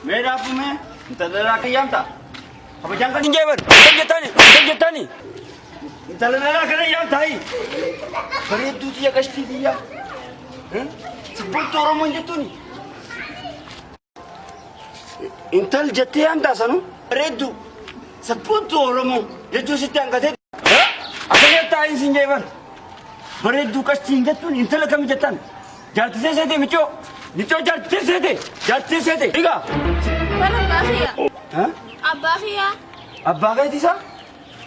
Mee dhaabbu mee intala dhalaa kan yaamta. Kabajaan kan hin jeeban. Intal jettani intal jettani. Intala dhalaa kana yaamta hayi. Bareedduu tiyya qashtii tiyya. Sabboontuu Oromoon jettuuni. Intal jettee yaamtaa sanu. Bareedduu sabboontuu Oromoo jechuun sitti hanqatee. Akka jettaa hin sin jeeban. Bareedduu qashtii hin jettuun intala kami jettan. Jaartitee seete miccoo. Miccoo jaartitee seete. Jaartitee seete. Egaa. Bara abbaa kiyya. Ha? Abbaa kiyya. Abbaa keeti isaa?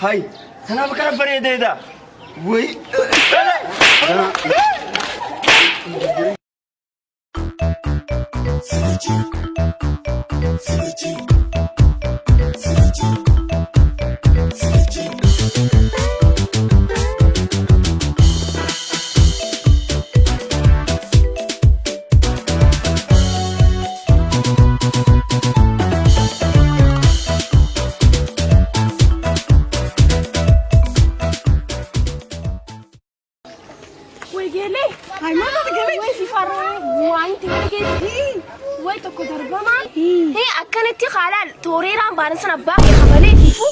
Hay. Kanaaf akkana bareedeedha. Wayi. Way geelee. Way si farroo wanti mana keessa. Way tokko darbamaa. Hee akkanatti haalaan tooreeraan baanan sana abbaa kee kabalee fiifu.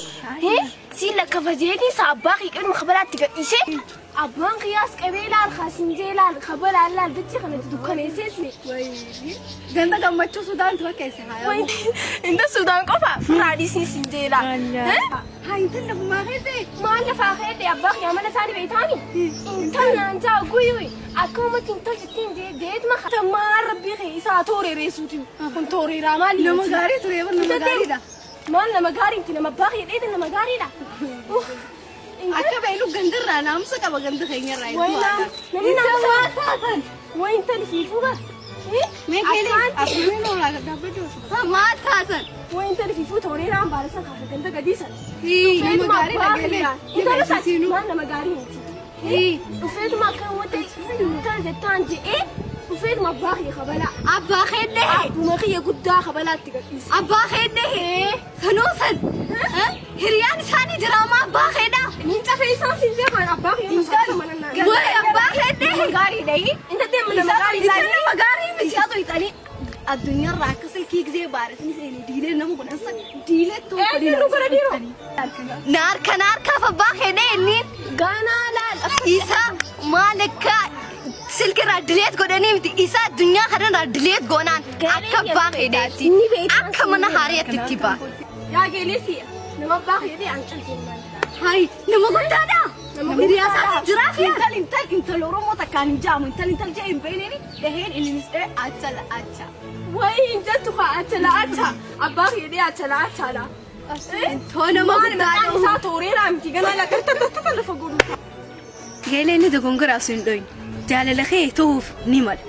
Hee siin lakkafa jeetiin sa abbaa kee qabnu kabalaatti gadhiisee. Abbaan kiyyaas qabee laal kaasin jee laal kabalaan laal dachee kanatti dukkaneessee si. Ganda gammachuu Sudaan tu fakkeesse haa Way inta Sudaan qofa firraa dhiisni sin jee laal. Haa intal lafumaa keete. Maal lafaa keete abbaa kiyyaa mana isaanii beektaani? Intal naan jaa guyyuu akkamumatti intal jettiin jee jeetuma maal rabbii kee isaa tooreereessuuti kun tooreeraa maali? Nama gaarii ture bar nama gaariidha. Maal nama gaarii miti nama abbaa kee dheete nama gaariidha. Akka beelu gandarraa naamusa qaba ganda keenyarraa Way hedduu naam aadaa. namni Intal naamusa maal taatan? way intal fiifuu bar. Mee keelee akkamiin oolaa dhaabbadhu. Maal taatan? Way intal fiifuu tooreeraan baala san kaasa ganda gadiisan. Nama gaariidha geelee. Intala isaati maal nama gaarii miti. Dhufeetuma akka wanta intala jettaan je'ee dhufeetuma abbaa kiyya kabalaa. Abbaa kee dhahe. Abbuma kiyya guddaa kabalaatti gadhiise. Abbaa kee dhahe. Sanuu san. Hiriyaan isaanii diraamaa abbaa keedha. Niin cafee isaan siin deeman abbaa kiyya Intal way abbaa kee dhahe. Gaarii dhahi. Inta deemu nama gaarii Isaan nama gaarii miti. Isaatu ixanii addunyaarraa akka silkii gisee baaresni seenee diilee nama godhan san diilee ta'uu Eenyu nu godha dhiiroo? Naarka naarkaaf abbaa kee dhahe inniin. Gaanaa laal. Isa maal akka silkirraa dileet godhanii miti isa addunyaa kanarraa dileet goonaan akka abbaa kee dhahetti akka mana haariyaatti itti ba'a. Yaa geelesi nama abbaa kiyya ta'e an calteen maal. Hai nama guddaadha. Hiriyaa isaatiin jiraa fi Intal intal intal Oromoo takkaan hin jaamu intal intal jee hin beekneeni dhaheen innis dhahee acha la acha. Wayi hin jettu kaa acha la acha abbaa kiyya dhee acha la acha la. Too nama Maal maqaan guddaadha. isaa tooreeraa miti ganaa la garta garta lafa godhu. Geelee inni dogongoraa sun hin dhoyne jaalala kee ta'uuf ni mala.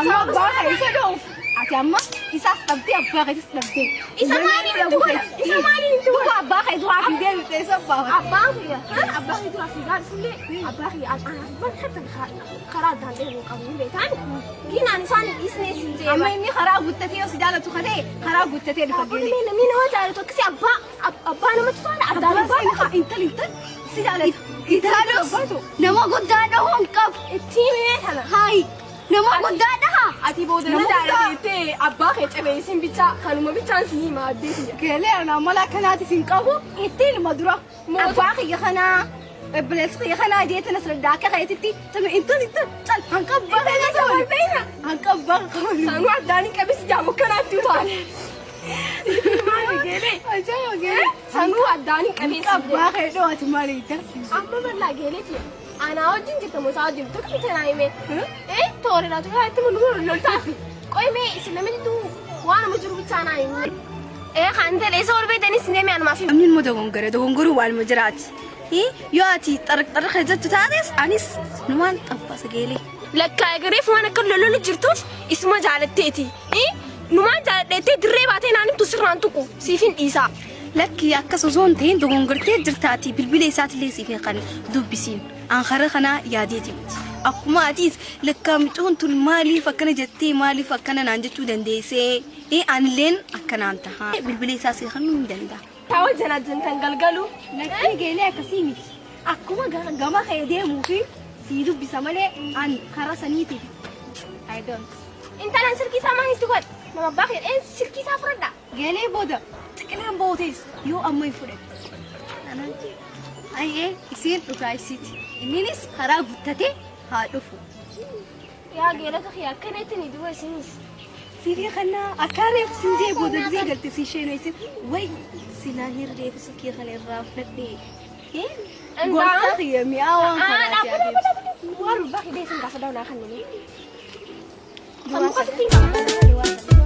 Amma abbaa kee isa dhoof. Ati amma isaas dhabdee abbaa keetis dhabdee. Isa maaliin itti godha? Isa maaliin itti godha? Duuba abbaa kee duraa fiidee dhufte isa baafata. Abbaan kiyya abbaa kiyya duraa fiigaa dhufullee abbaa kiyya anaaf bakka karaa addaan deemuu qabu hin beekaan. Giinaan isaan hin dhiisnee siin jee. Amma inni karaa guuttatee yoo si jaalatu kadhee karaa guuttatee dhufa geelee. Namni namni nama jaalatu akkasii abbaa abbaa namatti tola addaan Abbaan hin baatu. intal intal si jaalatu. Intalos nama guddaa dhahuu hin qabu. Ittiin mee tana. Hai nama guddaa dhaha. Ati booda na jaalatee abbaa kee cabeessin bichaa kanuma bichaan si hima addee kiyya. Geelee ana mala akkanaatis hin qabu ittiin ilma dura. Abbaa kiyya kanaa obboleessa kiyya kanaa jeetan asirraa akka keetitti tami intal intal cal hanqa abbaa Intala isa wal beekna. Hanqa abbaa qabu. Sanuu addaan hin qabis jaamu akkanaatti utaale. Maali geelee? Ajaa'iba geelee. Sanuu addaan hin Hanqa qabeessi. abbaa kee dho'ati maali darsi. Amma bal'aa geeleeti. Anaa wajjin jirta moo isaa wajjin tokko miti naa hime. Eh toorera toora itti mul'u loltaafi. Qoy mee isin namni tu waan amma jiru bichaa naa hime. Eh kan ta'e isa ol beektanis ni hime anumaaf hime. Namni immoo dogongore dogongoruu waanuma jiraati. Yoo ati xaraq xaraq jettu taates anis numaan xabbasa geelee. Lakkaa egereef waan akka lololu jirtuuf isuma jaalatteeti. Numaan jaaladheettee dirree baatee naan himtu sirraan tuqu siif hin dhiisaa. Lakki akkas osoo hin ta'in dogongortee jirtaati bilbila isaatillee siif hin kan dubbisiin. An karaa kanaa yaadeeti miti. Akkuma atiis lakkaa micoon tun maaliif akkana jettee maaliif akkana naan jechuu dandeessee anilleen akkanaan taha. Bilbila isaa siif kennuu hin danda'a. Tawa jana jantan galgalu. Lakkii geelee akkasii miti. Akkuma gama kee deemuu fi sii dubbisa malee an karaa saniitiif. I don't. Intalan silkii isaa maal itti godhe? Nama abbaa kee dheen silkii isaa fudhadha. Geelee booda xiqileen bootees yoo amma hin fudhate. Ayyee isiin dhugaa isiiti. Inninis karaa guttatee haa dhufu. Yaa geelota kiyya akkanatti ni duba isinis. Siifii kannaa akka reefu sin jee booda gisee galte si isheen isin way silaa hin reefu silkii kana irraa fudhadhee. Gorsa kiyya mi'aawaan kanaa si adeemsa. Waan abbaa kee deessin gaafa dawnaa kan nini. Sammuu kasitti hin qabu.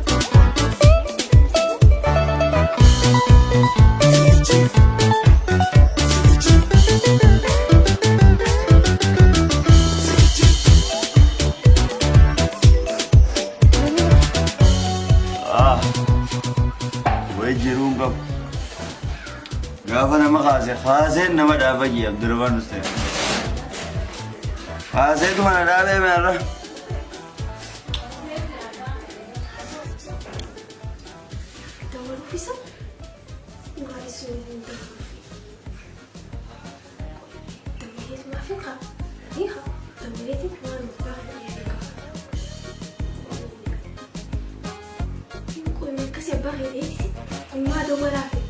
Ah, wayi jiruun qabu. Gaafa nama kaase kaaseen nama dhaaba jee Abdurrahman Hussein. Kaaseetuma na dhaabee meerra. Dawwaluufisa waan isin hin dawwaluufi. Dawwaleet maaf hin qaba? Ni qaba. Dawwaleetiin waan abbaa kana dhiyeessuu qaba. Qoyme akkasii abbaa kee dheetti. Ilmaa dawwalaafi.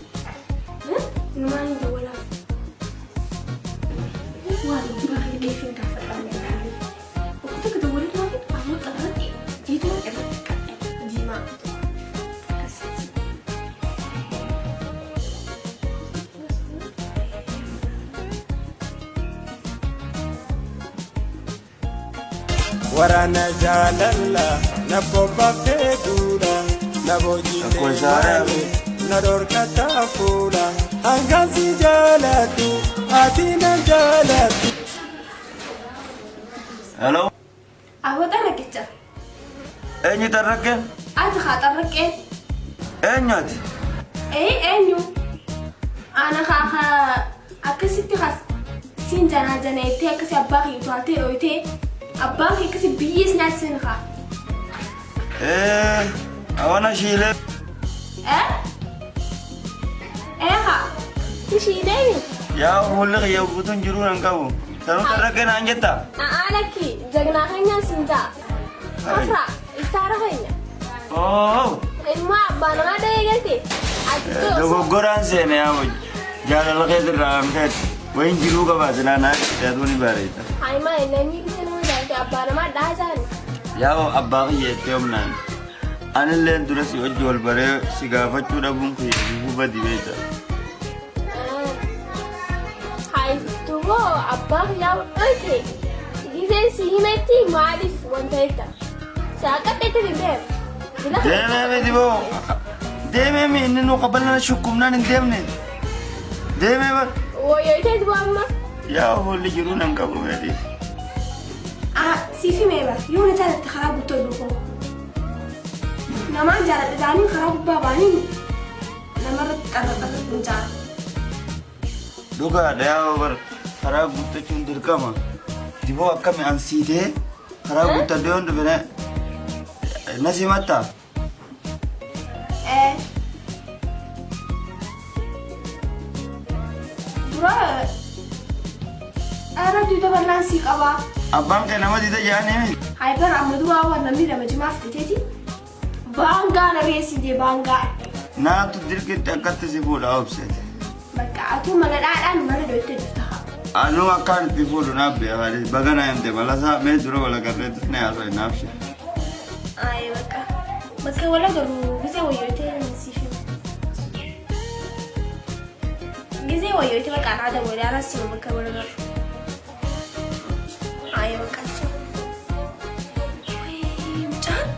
Ilmaan hin dawwalaaf. Waan abbaa kee dheefi gaafadhaa mee. Okkuu takka dawwaleet maaf hin ammoo xarratti jiituma irratti qaxxe diimaa. Akkasitti. Waraana jaalala na bobbaftee duula na boojitee Akkuma saaraa malee na dhorkataa fuula hangaan si jaaladhu ati na jaaladhu. Hello. Aboo xarraqicha. Eenyu xarraqqe? Ati haa xarraqqee. Eenyu ati? Ee eenyu? Ana haa haa akkasitti haa siin janaa janeettee akkasi abbaa kee utaaltee dhooytee abbaan kee akkasi biyyees nyaachisen haa. Ee, awana shiilee. Ee? Ee haa. Ishiileemi. Yaa fuulli kiyya guutuun jiruu nan qabu. Sanuu xarraqqe naan jettaa? A'aa lakki jagnaa keenyaan siin ta'a. Afra istaara keenya. Oo. Ilmaa abbaa namaa dhahee galte. Ati Dogoggoraan seene yaa hojii. Jaalala keetirraa kan ka'e wayin jiruu qabaa silaa naa jedhee ni bareeda. Haayimaa namni biyya nama jaalate abbaa namaa dhahaa jaani. Yaa abbaa kiyya jettee humnaan. Anilleen dura si wajji wal baree si gaafachuu dhabuun kiyya gufuu badi beekta. Haayituboo abbaa kiyyaa dhoyte giseen si himetti maaliif wanta jetta. Saaqadheetti hin beeku. Deemee miti boo. Deemee mi inni nu qabalana shukkubnaan hin deemne. Deemee bar. Woyyoyteet boo amma. Yaa fuulli jiruu nan qabu meedhiif. Siif himee bar yoo na jaalatte karaa guutuu dhufoo. Namaan jaaladha jaaniin karaa gubbaa baaniin namarratti xarra xarra hin jaalu. Dhugaadha yaa bar karaa guuttachuun dirqama. Diboo akkami an siitee karaa guuttadhee yoon dhufe na simattaa? Ee. Dura ara duuda bal'aan sii qabaa. Abbaan kee nama dida jaanii miti. Hayi bara amma duraa waan namni lama jimaaf biteeti. Baangaa na reessi jee baangaa. Naatu dirqitti akkatti si fuudha obseeti. Bakka atuu mala dhaadhaan mala dhoyte dhufta haa. Anuu akkaan itti fuudhu naaf beekaa baga naa himte malasaa mee dura wal agarreetti na haasa'e naaf shee. Ayi bakka bakka wal agarru gisee wayyootee siif hima. Gisee wayyootee bakka anaa dabalee anas sima bakka wal agarru. Ayi bakka achi. Mucaan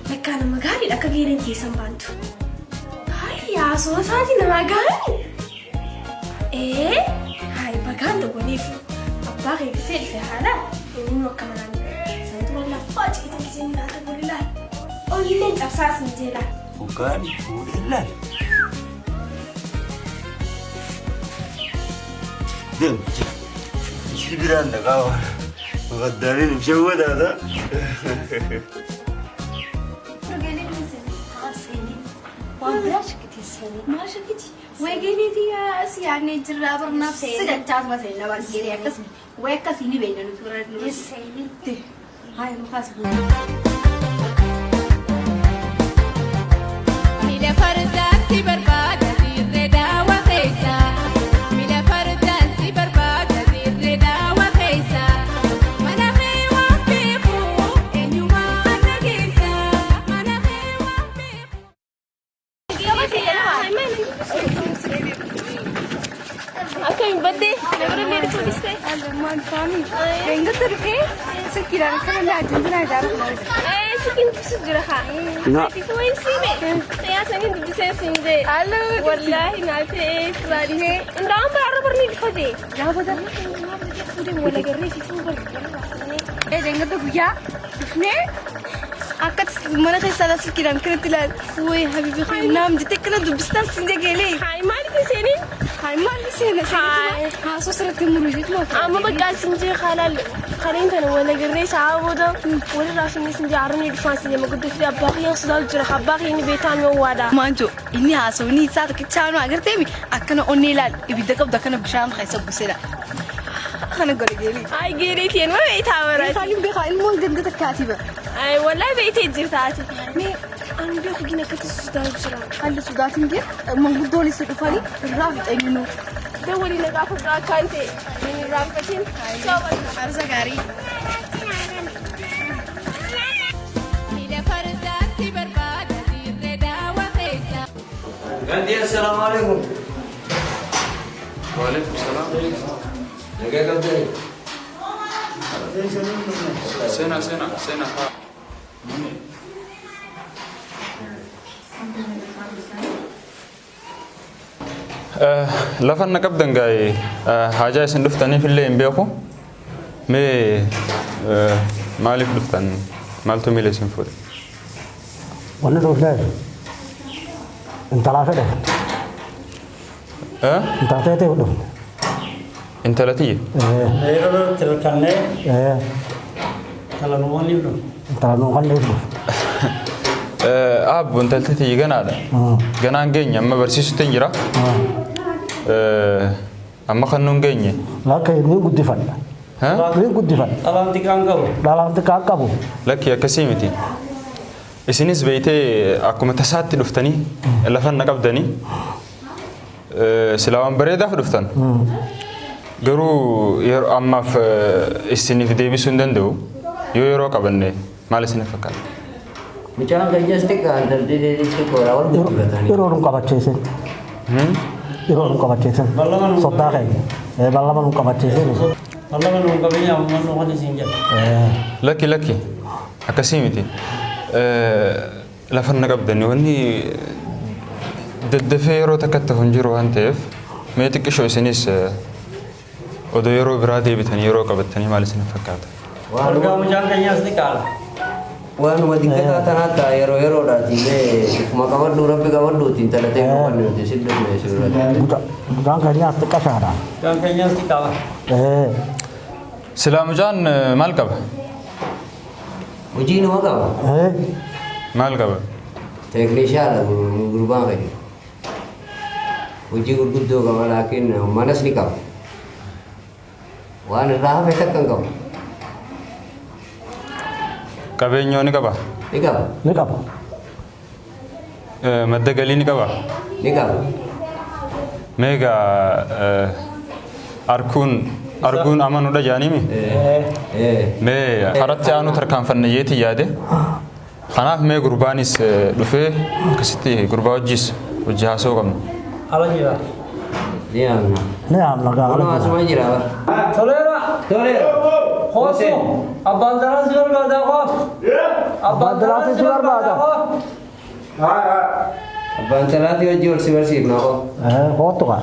bakka nama gaariidha akka geereen keessan baantu. Hayi haasoo isaatii nama gaarii. Ee hayi bagaan dogoniif abbaa kee gisee dhufe haala inni akka manaan san dura lafaa ciite gisee inni haata godhe laal. Onneen cabsaa sin jee laal. Hoggaan fuudhee laal. Deem ishii biraan dhaqaa waan maqaddaaniin ishee wadaata. Waan biraa shakkitee seenee. Maal shakkiti? Waygeeliitii si yaadnee jirraa barnaaf si dachaasuma seenna bargeelee akkas way akkasii ni beekna nuti warra nu. Seenee. Haaya nu kaasi. Dhufumaan dhufaami. Eeggatta dhufee silkiidhaan akkana laa ijaaruuf na jira. Sikin dubbisuu jira haa. Na. Ati wayi siime. Yaa saniin dubbisee siin jee. Wallaahi naa ta'ee baadhee. Ndaa'an bara barni dhufate. Gaafa darbe. Fuudhee wal agarree fi fuudhee barbaadne. Eeggatta guyyaa dhufnee akkatti mana keessaa silkiidhaan kanatti ilaali. Wayi habibi naam jettee akkana dubbistaan siin jegeelee. Hayi maaliif hin seeniin? Hayi maaliif seena Hayi. haasoo sirriitti muru jechuudha. Amma bakka siin jee halaal kareen tana wal agarree sa'a booda walirraa finnee siin jee arrabni dhufaan siin jee maguddoo fi abbaa kiyyaan sodaatu jira abbaa kiyyaan beekaa mi owwaadha. Maanjo inni haasawni isaa tokkichaanu agarteemi akkana onnee ilaali ibidda qabdu akkana bishaan keessa buusedha. Kana godhe geelii. Ay geereetiin ma beektaa baraati. Beekaa beekaa ilmoon ganda takkaatii bara. Ay wallahi beektee jirtaati. Mee ani beeku gina akkatti sodaatu jira. Haalli sodaatiin jee manguddoon isa dhufanii irraa fixanii nu. Dawwalii nagaa furdaa akkaan ta'e hin irraanfatin. Arsa gaarii. Gandhi assalaamu alaikum. Waalaikum salaam. Nagaa qabdanii? Seenaa seenaa seenaa haa. Lafa na qabdan gaa'e haajaa isin dhuftaniif illee hin beeku. Mee maaliif dhuftan? Maaltu miila isin fuudhe? Wanni dhufneef intalaa fedhe intala teeteef dhufne. Intala tiyya? Yeroo tilkannee intala nu waliin dhufne. Intala nuu kanneef dhufne. Abbo intalti tiyya ganaadha. Ganaan geenye amma barsiisutti hin jira. Amma kan nuun geenye. Lakka ni guddifadha. Ni guddifadha. Dhalaan xiqqaan qabu. Dhalaan xiqqaan qabu. Lakki akkasii miti. Isinis beeytee akkuma tasaatti dhuftanii lafa na qabdanii silaa waan bareedaaf dhuftan. Garuu yeroo ammaaf isiniif deebisuu hin danda'u. Yoo yeroo qabanne maal isiniif fakkaata? Mucaan keenyas xiqqaa intalli xiqqoodha wal guddifatanii. Yeroo nu qabachiisin. Yeroo nu qabachiisin. Soddaa keenya. Ballama nu qabachiisin. Ballama nuun qabeenya amma nu kan isin jedha. Lakki lakki akkasii miti. Lafa na qabdanii wanni daddafee yeroo takkatti hin jiru waan ta'eef mee xiqqishoo isinis odoo yeroo biraa deebitanii yeroo qabattanii maal isiniif fakkaata? Argaa mucaan keenyas xiqqaadha. Waanuma dingataa tanaa ta'a yeroo yeroodhaati mee ifuma qabadhu rabbi qabadhuuti intala ta'e qabanne nuti si dhufne si biratti. Mucaan keenyaas xiqqashaadha. Mucaan keenyas xiqqaadha. Silaa mucaan maal qaba? Hojii nama qaba. Maal qaba? Teeknishaadha gurbaan keenya. Hojii gurguddoo qaba laakiin manas ni qaba. Waan irraa hafe takka hin qabu. Qabeenyoo ni qaba? Ni qaba. Ni qaba. Madda galii ni qaba? Ni qaba. Mee egaa arguun arguun amanuudha jaaniimi? Mee karatti aanu tarkaanfanne yeeti yaade. Kanaaf mee gurbaanis dhufee akkasitti gurbaa wajjis hojii haasa'uu qabna. Ala jira. Ni amna. Ni amna gaa. Kun asuma jira bara. Toleera. Toleera. Koosu. Abbaan dalaan si barbaada koo. Abbaan dalaan si barbaada koo. Abbaan talaatii hojii ol si barsiifna koo. Kootu kaa.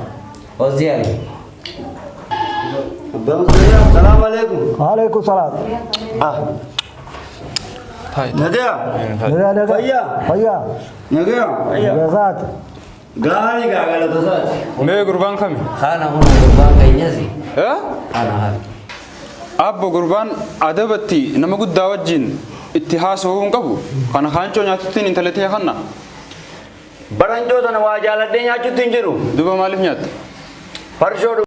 Hojii ali. Salaam alaikum. Waalaikum salaam. Nagaya. Nagaa nagaa. Fayyaa. Fayyaa. Nagaya. Nagasaati. Gaarii gaa galata isaati. Mee gurbaan kami? Kana kun gurbaan keenyas. Kana haala. Abbo gurbaan adabatti nama guddaa wajjin itti haasa'uu hin qabu. Kana kaancoo nyaatuttiin intala ta'e kanna. Barancoo tana waa jaaladhee nyaachuutti hin jiru. Duba maaliif nyaatta? Farshoo.